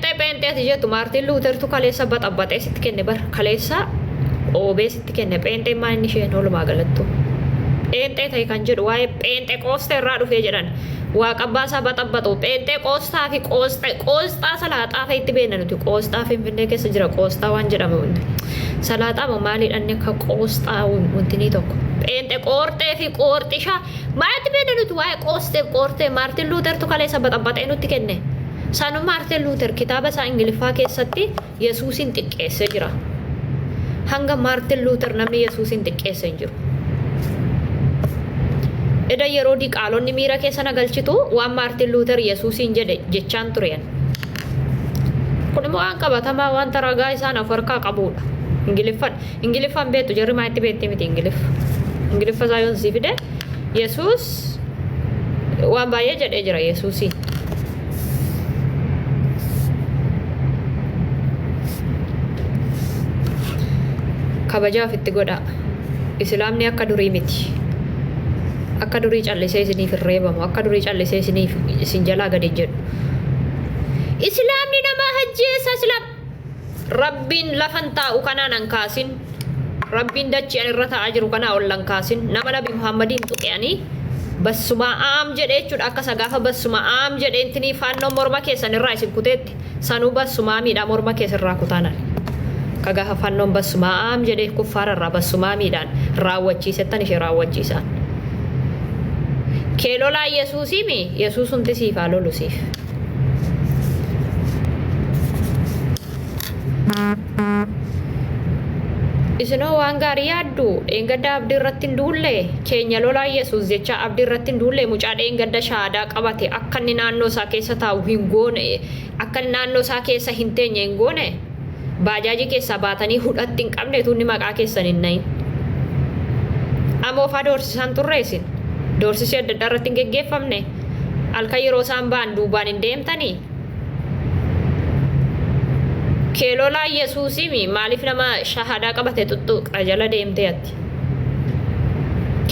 Pheenxee pheenxee ati jettu Maartiin Luutertu kaleessa baxabbaxee sitti kenne bar kaleessa dhoobee sitti kenne pheenxeen maal inni isheen walumaa galattu. Pheenxee ta'e kan jedhu waa'ee pheenxee qoostee irraa dhufee jedhan waaqa abbaa isaa baxabbaxu pheenxee qoostaa fi qoosxee qoosxaa salaaxaa fa'itti beekna nuti qoosxaa Finfinnee keessa jira qoosxaa waan jedhamu salaaxaa moo maaliidha inni akka qoosxaa wanti ni tokko pheenxee qoorxee fi qoorxishaa Maalitti beekna nuti waa'ee qoosteef qoortee Maartin Luutertu kaleessa baxabbaxee nutti kenne. Sanu Maartin Luuter kitaaba isaa Ingiliffaa keessatti Yesuusin xiqqeessee jira. Hanga Maartin Luuter namni Yesuusin xiqqeesse hin jiru. Eda yeroo diqaalonni miira keessa na galchitu waan Maartin Luuter Yesuusiin jedhe jechaan tureen. Kun immoo waan qabatamaa wanta ragaa isaan of harkaa qabuudha. Ingiliffan Ingiliffaan beektu jarri maa itti beekti miti Ingiliffa. Ingiliffa isaa yoon sii fide Yesuus waan baay'ee jedhee jira Yesuusiin. Kabajaa ofitti godhaa. Islaamni akka durii miti. Akka durii callisee isiniif hin reebamu. Akka durii callisee isiniif isin jalaa gadi hin jedhu. Islaamni nama ajjeesa islaam. Rabbiin lafan taa'u kanaa nan kaasin. Rabbiin dachii an irra taa'aa jiru kanaa ol nan kaasin. Nama Nabi Muhammadiin tuqe ani bassumaa aam jedhee jechuudha akka isa gaafa bassumaa aam jedhee intinii faannoon morma keessan irraa isin kuteetti sanuu bassumaa miidhaa morma keessan irraa kutaanan. Akka gaafa fannoon bassumaa aam jedhee kuffaara irraa bassumaa miidhaan raawwachiisettan ishee raawwachiisaan. Kee lolaa Yesuusii mi Yesuusumti siif haa lolu siif. Isinoo waan gaarii yaaddu dheengadda abdii irratti hin duulle keenya lolaa Yesuus jechaa abdii irratti hin duulle mucaa dheengadda shahaadaa qabate akka inni naannoo isaa keessa taa'u hin goone akka inni naannoo isaa keessa hin teenye hin goone baajaajii keessaa baatanii hudhatti hin qabne utuu inni maqaa keessan hin nahin. Amoofaa doorsisaan turre isin doorsisii adda addaa irratti hin geggeeffamne halkan yeroo isaan ba'an duubaan hin deemtanii. Kee lolaa Yesuusimi maaliif nama shahadaa qabate xuxxuqxa jala deemtee ati?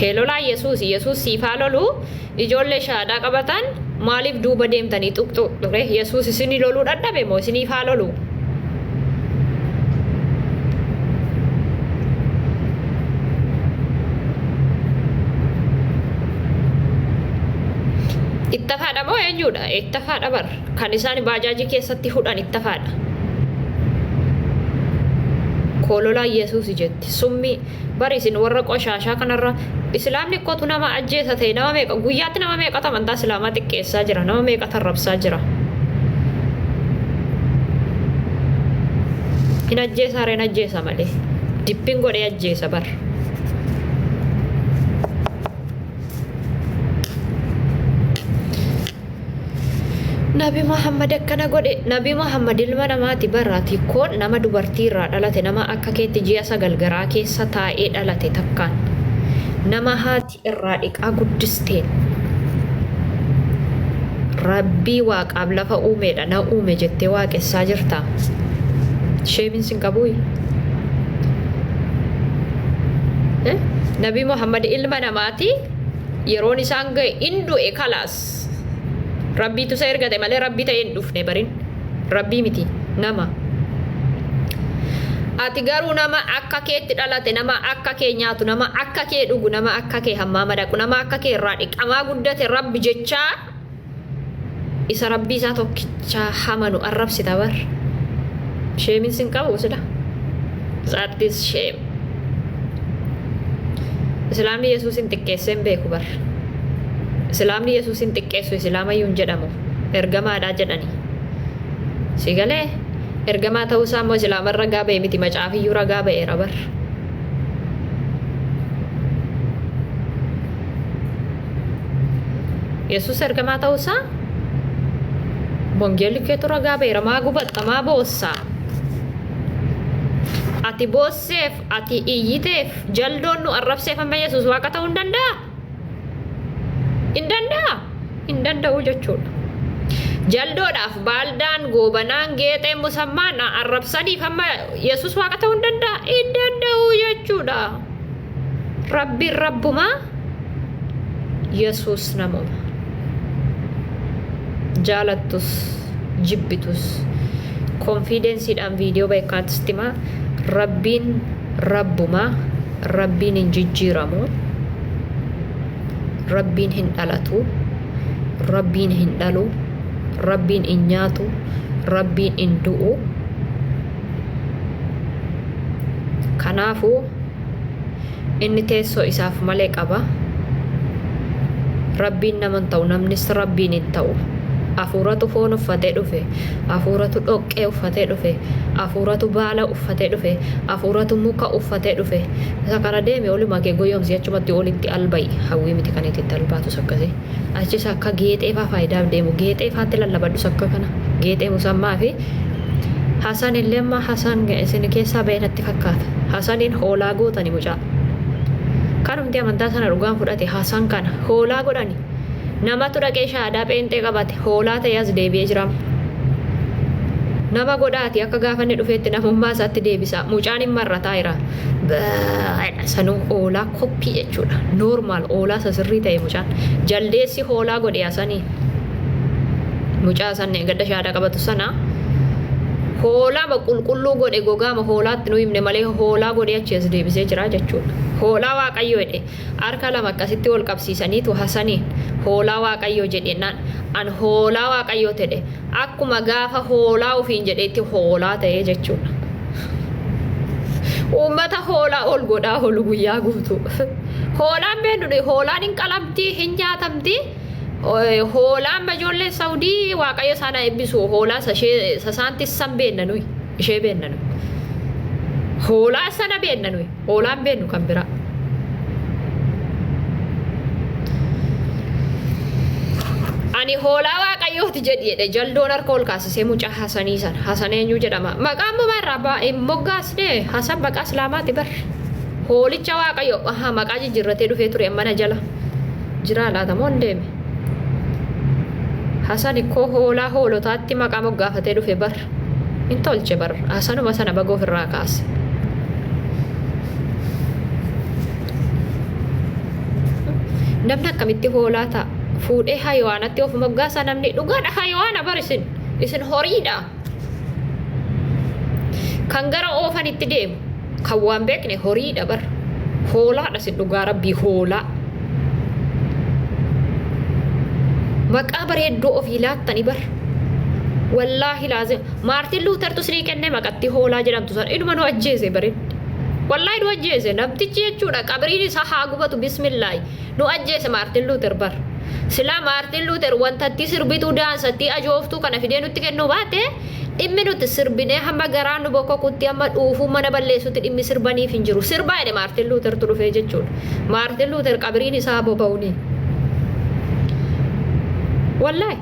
Kee lolaa Yesuusi Yesuus siif haa lolu ijoollee shahadaa qabatan maaliif duuba deemtanii xuqxuqxu ree? Yesuus isinii loluu dhadhabe moo isiniif haa lolu? Ittafaadha moo eenyudha? Ittafaadha bar. Kan isaan baajaajii keessatti hudhan ittafaadha. Koololaa Yesuusi jetti. Summii bar isin warra qoshaashaa kanarra Islaamni kootu nama ajjeesa ta'e nama meeqa guyyaatti nama meeqatu amantaa Islaamaa xiqqeessaa jira nama meeqatu arrabsaa jira. Hin ajjeesaa reen ajjeesa malee. Dippin godhee ajjeesa bar. Nabi Muhammad akkana godhe. Nabi Muhammad ilma namaati bar ati koo nama dubartii irraa dhalate nama akka keetti ji'a 9 garaa keessa taa'ee dhalate takkaan nama haati irraa dhiqaa guddisteen Rabbii waaqaaf lafa uumeedha na uume jettee waaqessaa jirta. Sheemiin sin qabuuyi. Nabi Muhammad ilma namaati yeroon isaan ga'e in du'e kalaas. Rabbiitu isa ergate malee rabbii ta'ee hin dhufne barin. Rabbii miti nama. Ati garuu nama akka keetti dhalate, nama akka kee nyaatu, nama akka kee dhugu, nama akka kee hammaama dhaqu, nama akka kee irraa dhiqamaa guddate rabbi jechaa isa rabbii isaa tokkichaa hamanu arrabsita bar. Sheemin sin qabu sila. That is shame. Islaamni Yesuusin xiqqeessee hin beeku bar. Islaamni Yesuusin xiqqeessu Islaamayyuu hin jedhamu. Ergamaadhaa jedhani. Si galee? Ergamaa ta'uu isaa immoo Islaaman ragaa ba'e miti macaafiyyuu ragaa ba'eera bar. Yesuus ergamaa ta'uu isaa wangeelli keetu ragaa ba'eera. Maa gubatta? Maa boossaa? Ati boosseef, ati iyyiteef, jaldoon nu arrabseef amma Yesuus waaqa ta'uu hin danda'a? Hin danda'a? Hin danda'u jechuudha. Jaldoodhaaf baaldaan, goobanaan, geexeen, musammaan arrabsaniif amma Yesuus waaqa ta'uu hin danda'a? Hin danda'u jechuudha. Rabbiin rabbumaa Yesuus namuma. Jaalattus jibbitus. Konfiidensiidhaan viidiyoo beekaatti sitti himaa. Rabbiin rabbumaa. Rabbiin hin jijjiiramu. Rabbiin hin dhalatu. Rabbiin hin dhalu. Rabbiin hin nyaatu. Rabbiin hin du'u. Kanaafuu inni teessoo isaaf malee qaba. Rabbiin nama hin ta'u, namnis Rabbiin hin ta'u. Afuuratu foon uffatee dhufe, afuuratu dhoqqee uffatee dhufe, afuuratu baala uffatee dhufe, afuuratu muka uffatee dhufe. Isa kana deemi oluma kee goyoomsi achumatti olitti alba'i. Hawwii miti kan itti albaatus akkasii. Achis akka geexee faa faayidaaf deemu geexee faatti lallabadhus akka kana geexee musammaa fi Hasan illee amma Hasan isin keessaa ba'e natti fakkaata. Hasaniin hoolaa gootani mucaa. Kanumti amantaa sana dhugaan fudhate Hasan kana hoolaa godhani. Namatu dhaqee shaadaa pheenxee qabate hoolaa ta'ee as deebi'ee jira. Nama godhaati akka gaafa inni dhufeetti namummaa isaatti deebisa. Mucaan hin marrataa jira. Baay'ee sanuu hoolaa koppii jechuudha. Normal hoolaa isa sirrii ta'e mucaan. Jaldeessi hoolaa godhe Hasanii. Mucaa san gadda shaadaa qabatu sana hoolaama qulqulluu godhe gogaama hoolaatti nu himne malee hoolaa godhee achi as deebisee jira jechuudha. Hoolaa Waaqayyoo jedhe harka lama akkasitti wal qabsiisaniitu Hasaniin hoolaa Waaqayyoo jedhennaan an hoolaa Waaqayyoo jedhe akkuma gaafa hoolaa ofiin jedheetti hoolaa ta'ee jechuudha. Uummata hoolaa ol godhaa oolu guyyaa guutuu. Hoolaan beennu hoolaan hin qalamtii hin nyaatamtii. Hoolaa amma ijoollee Saudii Waaqayyo isaan haa eebbisu. Hoolaa isa isaan tissan beenna nuyi. Ishee beenna nuyi. Hoolaa sana beenna nuyi. Hoolaan beennu kan biraa. Ani hoolaa Waaqayyooti jedhi jedhe jaldoon harka ol kaasisee mucaa Hasanii sana. Hasan eenyu jedhama? Maqaa ammumaa irraa hin moggaasne. Hasan maqaa Islaamaati bar. Hoolicha Waaqayyo maqaa jijjiirratee dhufee ture mana jala. Jiraa laata moo hin deeme? Hasan ikkoo hoolaa hoolotaatti maqaa moggaafatee dhufe bar. Hin tolche bar. Hasanuma sana baga ofirraa kaase. Namni akkamitti hoolaa ta'a? Fuudhee hayawaanatti of moggaasa namni dhugaadha hayawaana bar isin. Isin horiidha. Kan gara oofanitti deemu kan waan beekne horiidha bar. Hoolaadha isin dhugaa rabbii hoolaa. Maqaa bareedduu ofii laattani bar. Wallaahi laazim. Maartin Luutertu isinii kenne maqatti hoolaa jedhamtu sana inuma nu ajjeese bareeddi. Wallaahi nu ajjeese namtichi jechuudha qabriin isaa haa gubatu bismillaahi. Nu ajjeese Maartin Luuter bar. Silaa Maartin Luuter wantattii sirbituu daansattii ajooftuu kana fidee nutti kennuu baate dhimmi nuti sirbinee hamma garaan nu bokkokutti hamma dhuufuu mana balleessutti dhimmi sirbaniif hin jiru. Sirbaa jedhe Maartin Luutertu dhufee jechuudha. Maartin Luuter qabriin isaa boba'uni. Wallaahi.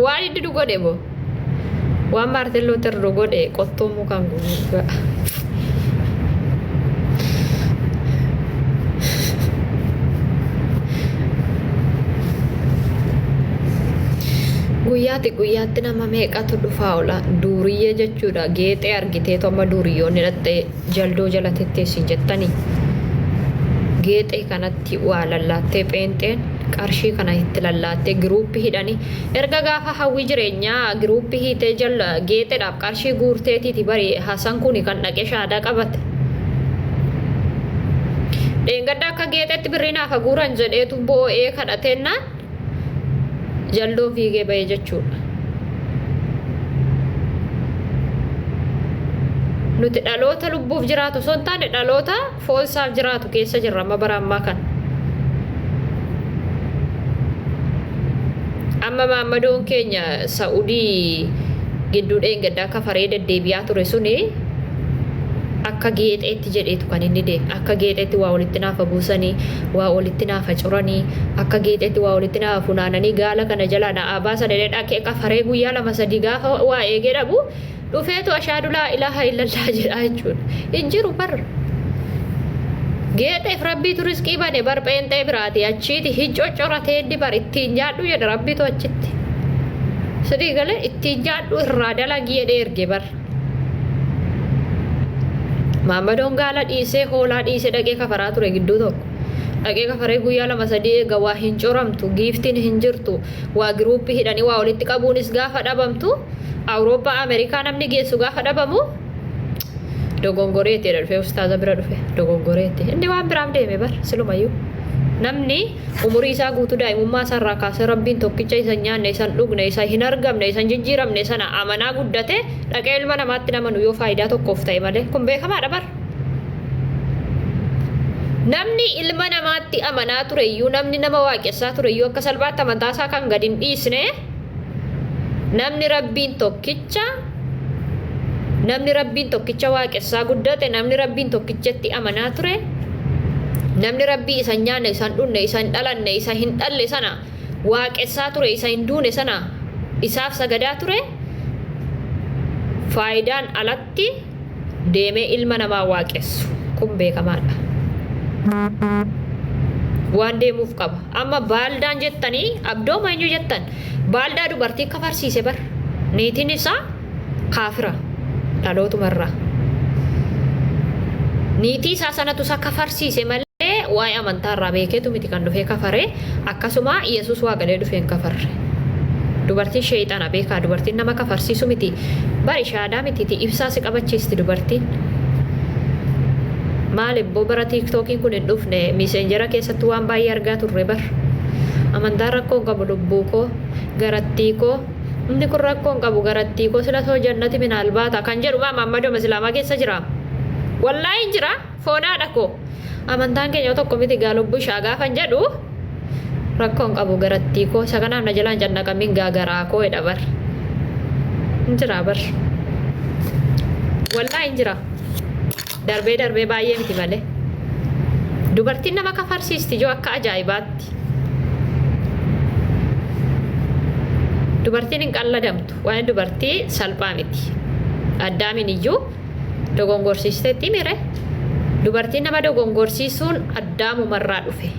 Waan inni nu godhe moo? Waan Maartin Luuter nu godhe qottoo mukaan gurgurraa. Guyyaati guyyaatti nama meeqatu dhufaa oola? Duuriyyee jechuudha. Geexee argiteetu amma duuriyyoonni dhattee jaldoo jala tetteessin jettanii. Geexee kanatti waa lallaattee pheenxeen qarshii kana itti lallaattee giruuppii hidhanii erga gaafa hawwii jireenyaa giruuppii hiitee jalla geexeedhaaf qarshii guurteetiiti bari Hasan kuni kan dhaqee shaadaa qabate. Dheengadda akka geexeetti birrii naaf haguuran jedheetu boo'ee kadhateennaan jaldoon fiigee ba'e jechuudha. Nuti dhaloota lubbuuf jiraatu osoo hin taane dhaloota foonsaaf jiraatu keessa jirra amma bara ammaa kana. Amma maammadoon keenya Sa'udii gidduu dheengadda akka faree deddeebi'aa ture suni akka geexeetti jedheetu kan inni deeme. Akka geexeetti waa walitti naafa buusanii, waa walitti naafa curanii, akka geexeetti waa walitti naafa funaananii gaala kana jalaa na baasan jedhee dhaqee qafaree guyyaa lama sadii gaafa waa eegee dhabu dhufeetu ashaadu laa ilaaha illallaa jedhaa jechuudha. Hin jiru bar. Geexeef rabbiitu risqii bane bar pheenxee biraati achiiti hin coccoratee inni bar ittiin nyaadhu jedhe rabbiitu achitti. Sidii galee ittiin nyaadhu irraa dalagii jedhee erge bar. Maammadoon gaala dhiisee hoolaa dhiisee dhaqee kafaraa ture gidduu tokko. Dhaqee kafaree guyyaa lama sadii eega waa hin coramtu, giiftiin hin jirtu, waa giruuppii hidhanii waa walitti qabuunis gaafa dhabamtu, Awurooppaa Ameerikaa namni geessu gaafa dhabamu dogongoreetti jedha dhufee ustaaza bira dhufe dogongoreetti. Inni waan biraaf deeme bar silumayyuu. Namni umurii isaa guutuu daa'imummaa isaa irraa kaasee Rabbiin tokkicha isa hin nyaanne, isa hin dhugne, isa hin argamne, isa hin jijjiiramne sana amanaa guddate dhaqee ilma namaatti hin amanu yoo faayidaa tokkoof ta'e malee. Kun beekamaadha bar. Namni ilma namaatti amanaa ture iyyuu, namni nama waaqessaa ture iyyuu akka salphaatti amantaa isaa kan gad hin dhiisne namni Rabbiin tokkicha namni Rabbiin tokkicha waaqessaa guddate, namni Rabbiin tokkichatti amanaa ture, namni Rabbii isa hin nyaanne, isa hin dhunne, isa hin dhalanne, isa hin dhalle sana waaqessaa ture, isa hin duune sana isaaf sagadaa ture, faayidaan alatti deemee ilma namaa waaqessu kun beekamaadha. Waan deemuuf qaba. Amma baaldaan jettanii abdoo eenyu jettan baaldaa dubartii kafarsiise bar. Niitiin isaa kaafira dhalootumarraa. Niitii isaa sanatu isa kafarsiise malee waa'ee amantaa irraa beekeetu miti kan dhufee kafaree akkasuma Yesuus waaqalee dhufee hin kafarre. Dubartiin sheeyxana beekaa dubartiin nama kafarsiisu miti bari shaadaa mitiiti ibsaa si qabachiisti dubartiin. Maal ibboo bara tiiktookiin kun hin dhufne miiseenjera keessatti waan baay'ee argaa turre bar. Amantaan rakkoo hin qabu lubbuu koo garattii koo inni kun rakkoo hin qabu garattii koo sila soo jannati minaal baata kan jedhu maa maammadoma islaamaa keessa jira. Wallaahi hin jira foonaadha koo. Amantaan keenya tokko miti gaa lubbuu ishaa gaafan jedhu rakkoo hin qabu garattii koo isa kanaaf na jalaan cannaqamiin gaa garaa koo jedha bar. Hin jira bar. Wallaahi hin jira. Darbee darbee baay'ee miti malee. Dubartiin nama kafarsiisti joo akka ajaa'ibaatti. Dubartiin hin qalladamtu. Waan dubartii salphaa miti. Addaamiin iyyuu dogongorsiisteetti mire. Dubartiin nama dogongorsiisuun addaamumarraa dhufe.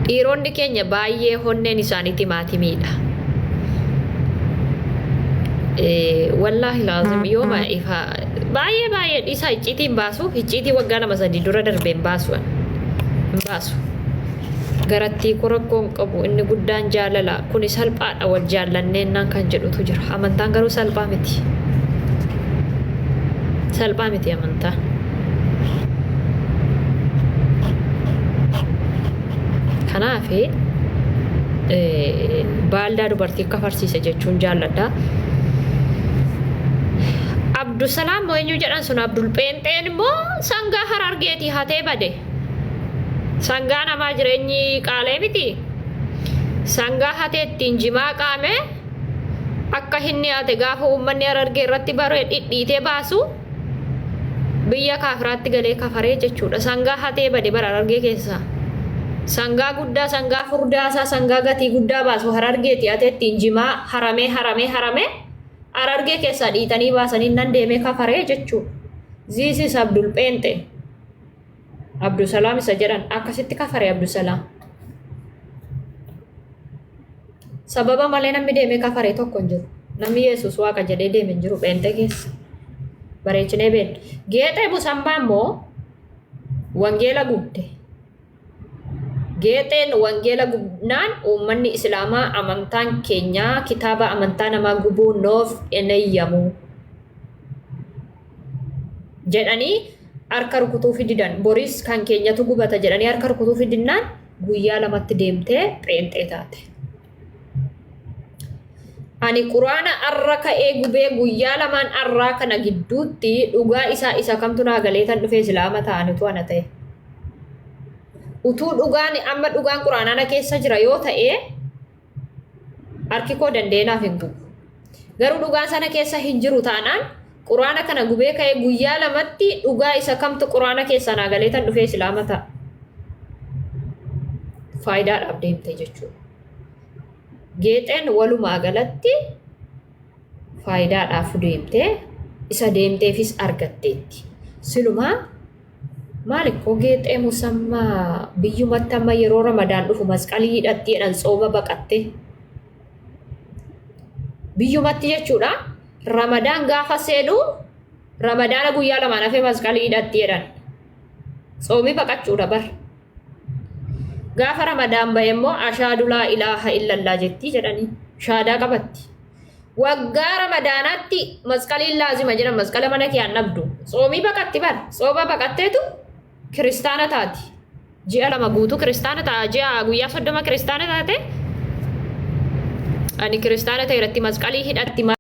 Dhiironni keenya baay'ee honneen isaanii timaatimiidha. Wallaahi laazim yooma ifa baay'ee baay'ee dhiisaa icciitiin baasu icciitii waggaa lama sadii dura darbe hin baasu hin baasu. Garattii koo rakkoo hin qabu inni guddaan jaalala kuni salphaadha wal jaallanneennaan kan jedhutu jira amantaan garuu salphaa miti. Salphaa miti amantaan. Kanaaf baaldaa dubartii kafarsiise jechuun jaalladha. Abdusalaam moo eenyu jedhan sun Abdul Pheenxeen immoo sangaa harargeetii hatee bade. Sangaa namaa jireenyi qaalee miti. Sangaa hatee ittiin jimaa qaame akka inni hate gaafa uummanni harargee irratti bare dhidhiitee baasu biyya kaafiraatti galee kafaree jechuudha. Sangaa hatee bade bara harargee keessaa. Sangaa guddaa, sangaa furdaasaa, sangaa gatii guddaa baasu harargeeti hatee ittiin jimaa haramee haramee haramee harargee keessaa dhiitanii baasanii nan deemee kafaree jechuudha. This is Abdul Pheenxe. Abdusalaam isa jedhan akkasitti kafare Abdusalaam. Sababa malee namni deemee kafare tokko hin jiru. Namni Yesuus waaqa jedhee deeme hin jiru pheenxee keessa. Bareechinee beekna. Geexee Musambaa immoo wangeela gubde. Geexeen wangeela gubnaan uummanni Islaamaa amantaan keenyaa kitaaba amantaa namaa gubuu noof hin eeyyamu jedhanii harka rukutuufi didan. Boris kan keenyatu gubata jedhanii harka rukutuufi dinnaan guyyaa lamatti deemtee pheenxee taate. Ani quraana arra ka'ee gubee guyyaa lamaan arraa kana gidduutti dhugaa isaa isa kamtu naa galee tan dhufee islaama ta'an utuu ana ta'e. Utuu dhugaan amma dhugaan quraanaa na keessa jira yoo ta'e harki koo danda'ee naaf hin gubu. Garuu dhugaan sana keessa hin jiru taanaan quraana kana gubee ka'ee guyyaa lamatti dhugaa isa kamtu quraana keessaa naa galee tan dhufee islaama ta'a. Faayidaadhaaf deemte jechuudha. Geexeen walumaa galatti faayidaadhaaf deemtee isa deemteefis argatteetti. Silumaa maali koo geexee musammaa biyyumatti amma yeroo ramadaan dhufu masqalii hidhatti jedhan tsooma baqatte. Biyyumatti jechuudha. Ramadaan gaafa seenu ramadaana guyyaa lamaan hafee masqalii hidhatti jedhan. Tsoomii baqachuudha bar. Gaafa Ramadaan ba'e immoo ashaadu laa ilaaha illallaa jetti jedhanii shaadaa qabatti. Waggaa Ramadaanaatti masqaliin laazima jedhan, masqala mana kee an dhabdu. Tsoomii baqatti bar. Tsooma baqatteetu kiristaana taati. Ji'a 2 guutuu kiristaana ta'a. Ji'a guyyaa 30 kiristaana taate, ani kiristaana ta'e irratti masqalii hidhatti.